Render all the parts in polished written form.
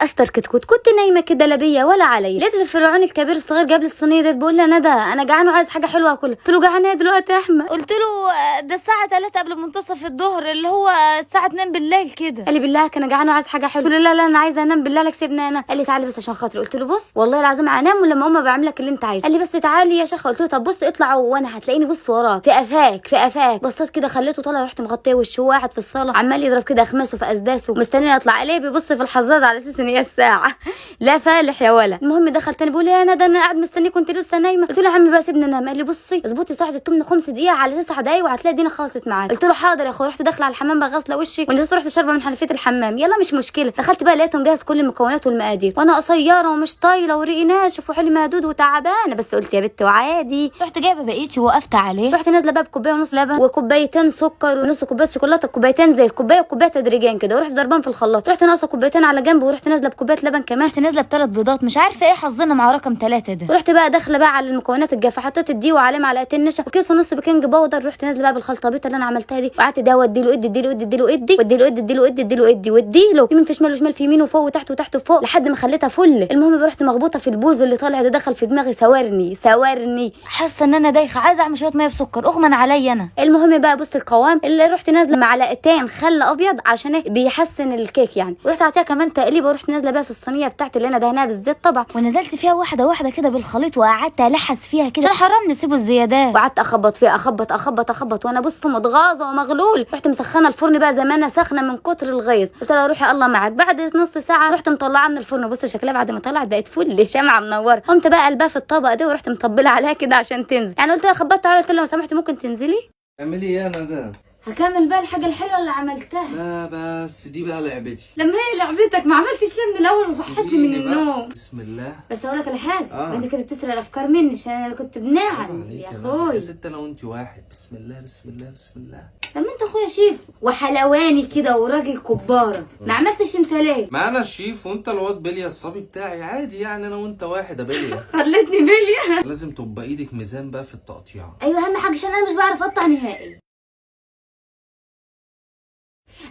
اشطر كتكوت. كنت نايمة كده لا بيا ولا عليا، لقيت الفرعون الكبير الصغير جاب لي الصينية ديت، بيقول لي يا ندى انا جعان وعايز حاجة حلوة اكلها. قلت له جعان ايه دلوقتي يا احمد؟ قلت له ده الساعة 3 قبل منتصف الظهر اللي هو الساعة 2 بالليل كده. قال لي بالله انا جعان وعايز حاجة حلوة. قلت له لا لا انا عايزه انام، بالله لك سيبني انام. قال لي تعالي بس عشان خاطري. قلت له بص والله العظيم انام ولما اقوم بعمل لك اللي انت عايزه. قال لي بس تعالي يا شيخه. قلت له طب بص اطلع وانا هتلاقيني بص وراك في قفاك في قفاك. بصيت كده خليته طالع، رحت مغطيه وشه وهو قاعد في الصاله عمال يضرب كده اخماسه في اسداسه مستنيني اطلع. عليه بيبص في الحظاظ على اساس ان هي الساعة. لا فالح يا ولا. المهم دخل تاني بيقول لي يا ندى انا قاعد مستنيك كنت لسه نايمة. قلت له يا عم بقى سيبني انام. قال لي بصي اظبطي ساعة التمن 5 دقيقة على 9 دقايق وهتلاقي الدنيا خلصت معاك. قلت له حاضر يا اخويا. رحت داخله على الحمام بقى غاسله وشي ونزلت رحت شاربه من حنفية الحمام. يلا مش مشكلة. دخلت بقى لقيته مجهز كل المكونات والمقادير، وانا قصيرة ومش طايله وريقي ناشف وحلي مهدود وتعبانه، بس قلت يا بت وعادي. رحت جايبه بقيتي ووقفت عليه. رحت نازله بقى بكوبايه ونص لبن وكوبايتين سكر ونص كوباية شوكولاتة، كوبايتين زيت، كوباية وكوبايه تدريجيا كده، ورحت ضربان في الخلاط. رحت ناقصه كوبايتين على جنب، ورحت نازله بكوبايه لبن كمان. رحت نازله بثلاث بيضات، مش عارفه ايه حظنا مع رقم 3 ده. رحت بقى داخله بقى على المكونات الجافه، حطيت الدقيق وعليه معلقتين نشا وكيس ونص baking powder. رحت نازله بقى بالخلطه بيتا اللي انا عملتها دي، وقعدت ده وادي له ادي ادي له ادي ادي له ادي وادي له ادي ادي له ادي ادي له ادي وادي له يمين في شمال وشمال في يمين وفوق وتحت وتحت وفوق لحد ما خليتها فل. المهم بقى رحت مخبوطه في البوز اللي طالع ده، دخل في دماغي سوارني سوارني. حاسه ان انا دايخه، عايزه اعمل شوية مية بسكر، اغمى عليا انا. المهم بقى بص القوام اللي رحت نازله معلقتين خل ابيض عشان إيه؟ بيحسن الكيك يعني. ورحت اعطيها كمان تقليبه، ورحت نازله بقى في الصينية بتاعتي اللي انا دهناها بالزيت طبعا، ونزلت فيها واحدة واحدة كده بالخليط وقعدت الحس فيها كده عشان حرام نسيبه الزيادات. وقعدت اخبط فيها اخبط اخبط اخبط، وانا بص متغاظه ومغلول. رحت مسخنه الفرن بقى زي ما انا سخنة من كتر الغيظ. قلت لها روحي الله معاك. بعد نص ساعة رحت مطلعه من الفرن، بص شكلها بعد ما طلعت بقت فل شمعة منورة. قمت بقى قلبها في الطبق ده ورحت مطبله عليها كده عشان تنزل يعني. قلت لها خبطت عليها، قلت لها لو سمحتي ممكن تنزلي. اعملي ايه يا ندى؟ هكمل بقى الحاجة الحلوة اللي عملتها. لا بس دي بقى لعبتي. لما هي لعبتك ما عملتش ليه من الاول وصحتني من سيبيني بقى. النوم؟ بسم الله. بس اقول لك على حاجة، انت كنت بتسرق الافكار مني عشان انا كنت بنعم عليك يا يا ندى. اخوي. يا ست انا وانت واحد. بسم الله بسم الله بسم الله. لما انت اخويا شيف وحلواني كده وراجل كباره، ما عملتش انت ليه؟ ما انا الشيف وانت الواد بليا الصبي بتاعي، عادي يعني انا وانت واحد يا بليا. خلتني بليا. لازم تبقى ايدك ميزان بقى في التقطيع. ايوه اهم حاجة عشان انا مش بعرف اقطع نهائي.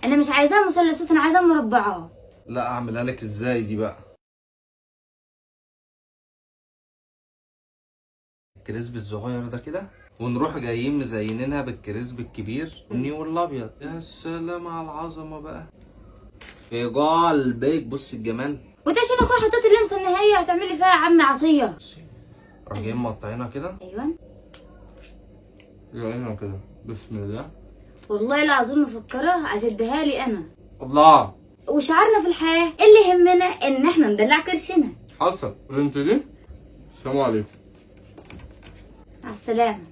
انا مش عايزاها مثلثات، انا عايزاها مربعات. لا اعملها لك ازاي دي بقى؟ الكريسب الصغير ده كده، ونروح جايين مزينينها بالكريسب الكبير الني والابيض. يا سلام على العظمة بقى في قلبك. بص الجمال. وانت عشان اخويا حطيت اللمسة النهائية هتعملي فيها يا عم عطية. بصي نروح جايين مقطعينها كده. ايوه جايينها كده. بسم الله. والله العظيم مفكرة هتديها لي انا. الله. وشعارنا في الحياة اللي يهمنا ان احنا ندلع كرشنا. حصل بنت دي. السلام عليكم. مع السلامة.